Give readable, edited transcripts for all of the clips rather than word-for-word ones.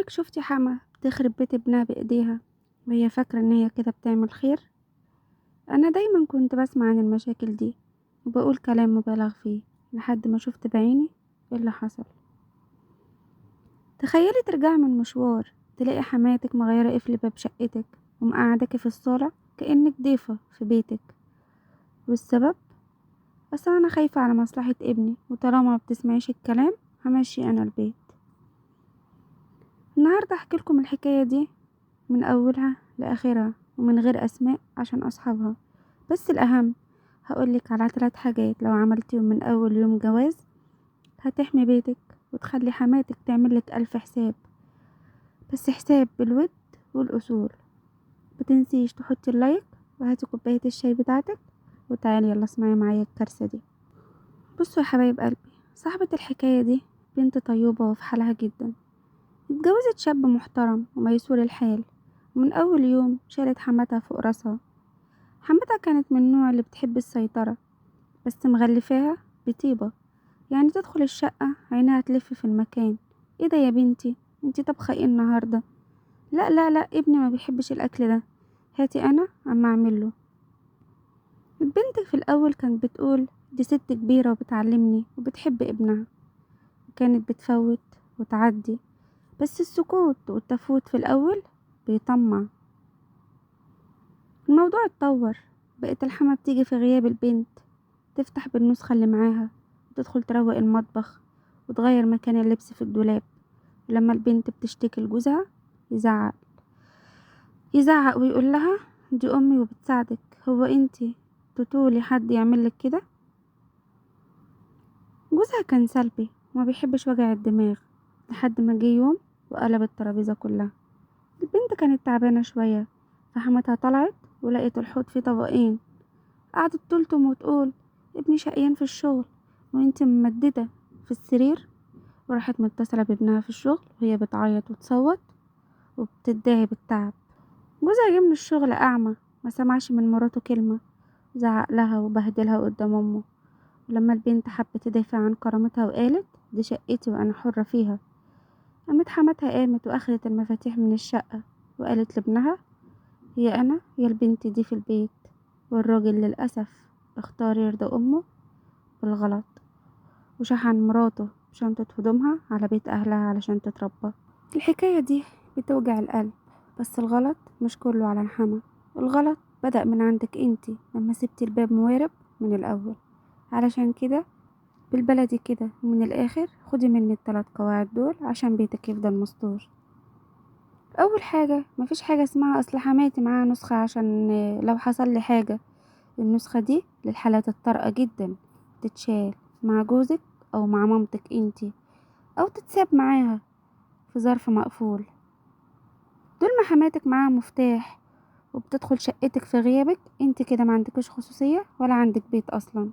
عمرك شفتي حما بتخرب بيت ابنها بإيديها وهي فاكرة ان هي كده بتعمل خير؟ انا دايما كنت بسمع عن المشاكل دي وبقول كلام مبالغ فيه لحد ما شفت بعيني ايه اللي حصل. تخيلي ترجعي من مشوار تلاقي حماتك مغيرة قفل باب شقتك ومقعدك في الصالة كأنك ضيفة في بيتك، والسبب اصلا انا خايفة على مصلحة ابني، وطالما ما بتسمعيش الكلام همشي انا البيت. النهاردة احكي لكم الحكاية دي من اولها لاخرها ومن غير اسماء عشان اصحابها، بس الاهم هقولك على 3 حاجات لو عملتيهم من اول يوم جواز هتحمي بيتك وتخلي حماتك تعملك 1000 حساب، بس حساب بالود والاصول. متنسيش تحطي اللايك وهاتي كوباية الشاي بتاعتك وتعالي يلا اسمعي معايا الكارثة دي. بصوا يا حبايب قلبي، صاحبة الحكاية دي بنت طيوبة وفي حالها جدا، اتجوزت شاب محترم وميسور الحال، ومن أول يوم شالت حماتها فوق راسها. حماتها كانت من النوع اللي بتحب السيطرة بس مغلفاها بطيبة، يعني تدخل الشقة عينها تلف في المكان، ايه ده يا بنتي انتي طبخة ايه النهاردة؟ لا لا لا ابني ما بيحبش الاكل ده، هاتي انا اما اعمله. البنت في الاول كانت بتقول دي ست كبيرة وبتعلمني وبتحب ابنها، وكانت بتفوت وتعدي، بس السكوت والتفوت في الاول بيطمع. الموضوع اتطور، بقت الحما بتيجي في غياب البنت تفتح بالنسخة اللي معاها وتدخل تروق المطبخ وتغير مكان اللبس في الدولاب، ولما البنت بتشتكي لجوزها يزعق ويقول لها دي امي وبتساعدك، هو انتي تطولي حد يعمل لك كده؟ جوزها كان سلبي وما بيحبش وجع الدماغ، لحد ما جه يوم وقلب الترابيزة كلها. البنت كانت تعبانة شوية، فحماتها طلعت ولقيت الحوض فيه طبقين، قعدت تلطم وتقول ابني شقيان في الشغل وانتي ممددة في السرير، وراحت متصلة بابنها في الشغل وهي بتعيط وتصوت وبتدعي بالتعب. جوزها جه من الشغل أعمى ما سمعش من مراته كلمة، زعق لها وبهدلها قدام أمه. ولما البنت حبت تدافع عن كرامتها وقالت دي شقتي وأنا حرة فيها، قامت حماتها قامت وأخدت المفاتيح من الشقة وقالت لابنها يا أنا يا البنت دي في البيت. والراجل للأسف اختار يرضى أمه بالغلط وشحن مراته بشنطة هدومها على بيت أهلها علشان تتربى. الحكاية دي بتوجع القلب، بس الغلط مش كله على الحما، الغلط بدأ من عندك انتي لما سبتي الباب موارب من الأول. علشان كده بالبلدي كده ومن الآخر خدي مني ال3 قواعد دول عشان بيتك يفضل مستور. أول حاجة، مفيش حاجة اسمها أصل حماتي معاها نسخة عشان لو حصل لي حاجة، النسخة دي للحالات الطارئة جدا، تتشال مع جوزك أو مع مامتك انتي، أو تتساب معاها في ظرف مقفول. دول ما حماتك معاها مفتاح وبتدخل شقتك في غيابك، انت كده ما عندكش خصوصية ولا عندك بيت أصلا.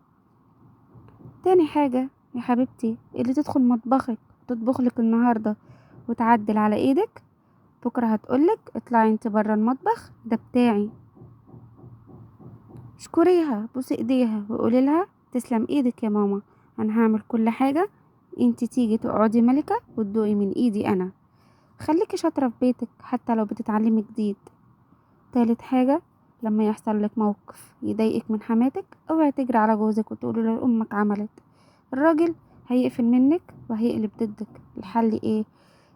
تاني حاجة يا حبيبتي، اللي تدخل مطبخك وتطبخلك النهاردة وتعدل على ايدك، بكرة هتقولك اطلعي انت برا المطبخ ده بتاعي. اشكريها، بوسي ايديها وقولي لها تسلم ايدك يا ماما، انا هعمل كل حاجة، انت تيجي تقعدي ملكة وتدوقي من ايدي انا. خليكي شاطرة في بيتك حتى لو بتتعلمي جديد. تالت حاجة، لما يحصل لك موقف يضايقك من حماتك اوعي تجري على جوزك وتقولي له امك عملت، الراجل هيقفل منك وهيقلب ضدك. الحل ايه؟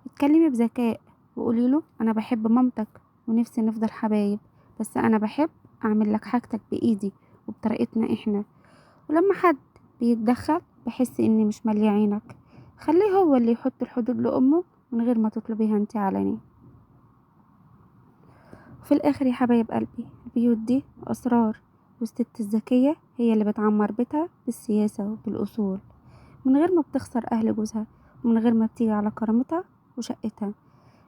اتكلمي بذكاء وقولي له انا بحب مامتك ونفسي نفضل حبايب، بس انا بحب اعمل لك حاجتك بايدي وبطريقتنا احنا، ولما حد بيتدخل بحس اني مش ماليه عينك. خليه هو اللي يحط الحدود لامه من غير ما تطلبيها انت علني. في الاخر يا حبايب قلبي، البيوت دي اسرار، والست الذكية هي اللي بتعمر بيتها بالسياسة وبالاصول، من غير ما بتخسر اهل جوزها ومن غير ما بتيجي على كرامتها وشقتها.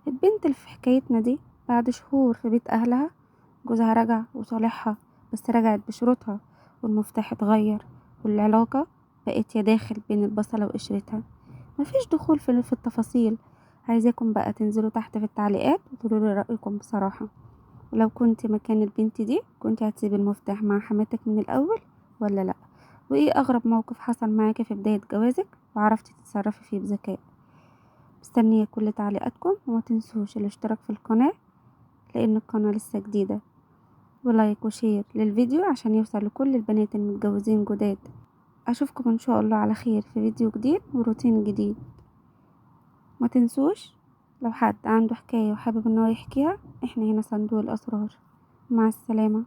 البنت اللي في حكايتنا دي بعد شهور في بيت اهلها جوزها رجع وصالحها، بس رجعت بشروطها والمفتاح اتغير والعلاقة بقت يا داخل بين البصلة وقشرتها، مفيش دخول في التفاصيل. عايزاكم بقى تنزلوا تحت في التعليقات وتقولوا لي رأيكم بصراحة، ولو كنت مكان البنت دي كنت هتسيبي المفتاح مع حماتك من الأول ولا لأ؟ وإيه أغرب موقف حصل معاكي في بداية جوازك وعرفتي تتصرفي فيه بذكاء؟ مستنية كل تعليقاتكم، وما تنسوش الاشتراك في القناة لان القناة لسه جديدة، و like و share للفيديو عشان يوصل لكل البنات المتجوزين جداد. اشوفكم ان شاء الله على خير في فيديو جديد وروتين جديد. ما تنسوش لو حد عنده حكاية وحابب ان هو يحكيها، احنا هنا صندوق الاسرار. مع السلامة.